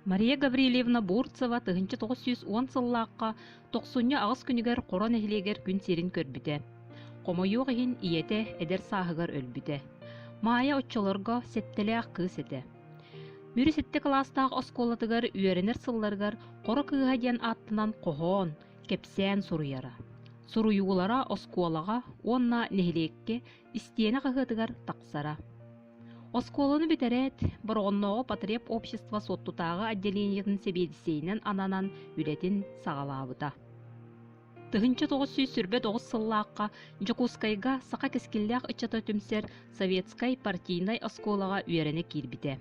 Мария Гаврильевна Бурцева 1910 сыллаахха тохсунньу аҕыс күнүгэр Хоро нэһилиэгэр күн сирин көрбүтэ. Хомойуох иһин, ийэтэ эдэр сааһыгар өлбүтэ. Маайа оччолорго сэттэлээх кыыс этэ. Мүрү сэттэ кылаастаах оскуолатыгар үөрэнэр сылларыгар Хоро кыыһа диэн ааттанан хоһоон, кэпсээн суруйара. Суруйуулара оскуолаҕа уонна нэһилиэккэ истиэнэ хаһыатыгар тахсара. Оскуоланы бүтэрээт, Бороҕоннооҕу потребобщество Суоттутааҕы отделениетын сэбиэдиссэйинэн ананан үлэтин саҕалаабыта. 1929 сыллаахха Дьокуускайга саха кэскиллээх ыччата түмсэр советскай партийнай оскуолаҕа үөрэнэ киирбитэ.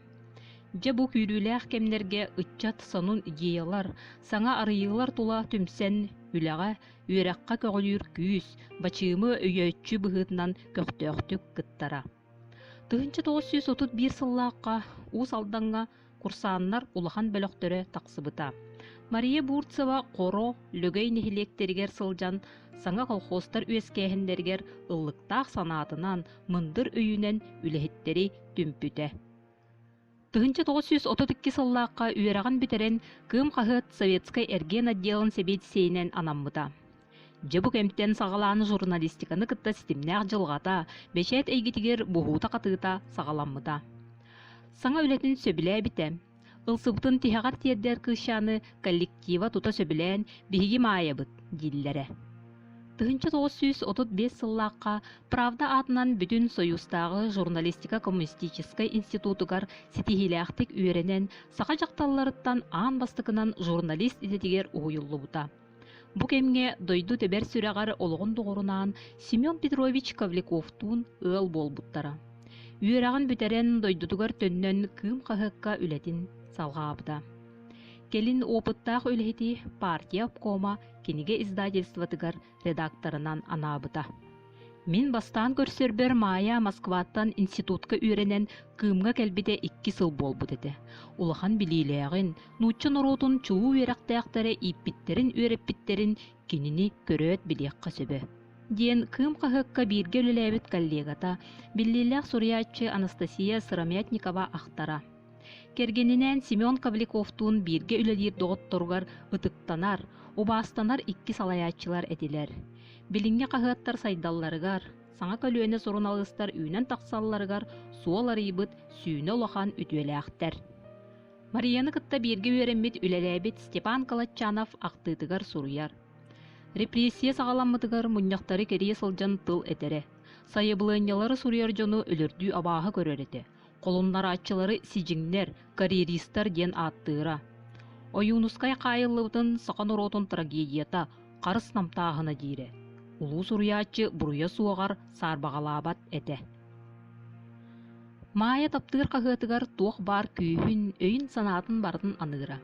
Дьэ бу күүрүүлээх кэмнэргэ ыччат сонун идеялар, саҥа арыйыылар тула түмсэн үлэҕэ, үөрэххэ көҕүлүүр күүс, бачыымы өйөөччү быһыытынан көхтөөхтүк кыттара. 1931 сыллаахха Уус Алдаҥҥа курсааннар улахан бөлөхтөрө тахсыбыта. Мария Бурцева Хоро, Лөгөй нэһилиэктэригэр сылдьан саҥа колхозтар үөскээһиннэригэр ыллыктаах санаатынан, мындыр өйүнэн үлэһиттэри түмпүтэ. 1932 сыллаахха үөрэҕин бүтэрэн Кыым хаһыат советскай эргиэн отделын сэбиэдиссэйинэн анаммыта. Дьэ бу кэмтэн саҕалаан журналистиканы кытта ситимнээх дьылҕата, бэчээт эйгэтигэр буһуута-хатыыта саҕаламмыта. Саҥа үлэтин сөбүлээбитэ. Ылсыбытын тиһэҕэр тиэрдэр кыысчааны коллектива тута сөбүлээн «Биһиги Маайабыт» дииллэрэ. 1935 сыллаахха Правда аатынан бүтүн Союзтааҕы журналистика коммунистическай институтугар ситиһиилээхтик үөрэнэн, саха дьахталларыттан аан бастакынан журналист идэтигэр уһуйуллубута. Бу кэмҥэ дойду тэбэр сүрэҕэр олоҕун доҕорунаан Семен Петрович Ковлековтуун ыал буолбуттара. Үөрэҕин бүтэрэн дойдутугар төннөн Кыым хаһыакка үлэтин салҕаабыта. Кэлин опыттаах үлэһити партия обкома кинигэ издательствотыгар редакторынан анаабыта. Мин бастаан көрсөрбөр Маайа Москваттан институтка үөрэнэн Кыымҥа кэлбитэ икки сыл буолбут этэ. Улахан билиилээҕин, нуучча норуотун чулуу үөрэхтээхтэрэ ииппиттэрин-үөрэппиттэрин кинини көрөөт билиэххэ сөбө диэн Кыым хаһыакка бииргэ үлэлээбит коллегата, биллиилээх суруйааччы Анастасия Сыромятникова ахтара. Кэргэнинээн Семен Ковлековтуун бииргэ үлэлиир доҕотторугар ытыктанар, убаастанар икки салайааччылар этилэр. Билиҥҥи хаһыаттар сайдалларыгар, саҥа көлүөнэ суруналыыстар үүнэн тахсалларыгар суол арыйбыт сүүнэ улахан үтүөлээхтэр. Марияны кытта бииргэ үөрэммит үлэлээбит Степан Калачанов ахтыытыгар суруйар. Репрессия саҕаламмытыгар мунньахтары кэрийэ сылдьан тыл этэрэ. Сайабылыанньалары суруйар дьону өлөрдүү абааһы көрөр этэ. Холуннарааччылары сидьиҥнэр, карьеристар диэн ааттыыра. Ойуунускай хаайыллыбытын саха норуотун трагедията, харыс намтааһына диирэ. Улуу суруйааччы буруйа суоҕар саарбаҕалаабат этэ. Маайа таптыыр хаһыатыгар туох баар күүһүн, өйүн-санаатын барытын аныыра.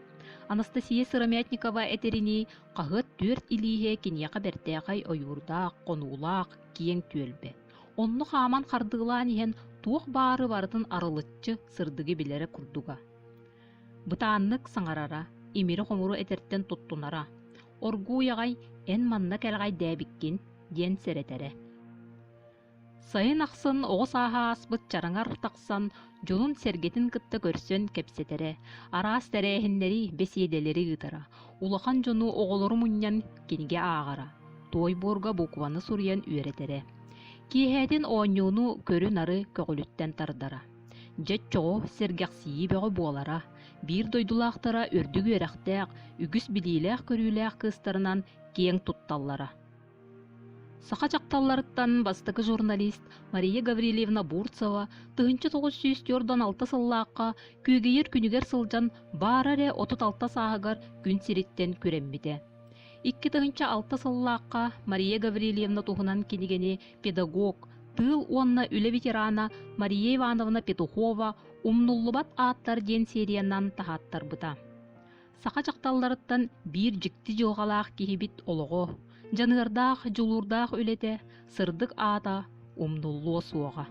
Анастасия Сыромятникова этэринии, хаһыат түөрт илииһэ киниэхэ бэртээхэй ойуурдаах, хонуулаах, киэҥ түөлбэ. Онно хааман хардыылаан иһэн туох баары барытын арылыччы сырдыгы билэрэ курдуга. Бытааннык саҥарара, имири-хомуру этэртэн туттунара. Оргууй аҕай эн манна кэлэҕэйдээбиккин диэн сэрэтэрэ. Сайын ахсын оҕо сааһа ааспыт чараҥар тахсан дьонун-сэргэтин кытта көрсөн кэпсэтэрэ, араас тэрээһиннэри, бэсиэдэлэри ыытара, улахан дьону оҕолору мунньан кинигэ ааҕара, туой буорга букваны суруйан үөрэтэрэ. Киэһээтин оонньууну көрү-нары көҕүлүттэн тардара. Дьэ оччоҕо сэргэхсийии бөҕө буолара, биир дойдулаахтара үрдүк үөрэхтээх, үгүс билиилээх-көрүүлээх кыыстарынан киэҥ тутталлара. Саха дьахталларыттан бастакы журналист Мария Гаврильевна Бурцева 1946 сыллаахха күөгэйэр күнүгэр сылдьан баара эрэ 36 сааһыгар күн сириттэн күрэммитэ. 2006 сыллаахха Мария Гаврильевна туһунан кинигэни педагог, тыыл уонна үлэ ветерана Мария Ивановна Петухова «Умнуллубат ааттар» диэн сериянан таһааттарбыта. Саха дьахталларыттан биир дьикти дьылҕалаах киһибит олоҕо, дьаныардаах, дьулуурдаах үлэтэ, сырдык аата умнуллуо суоҕа.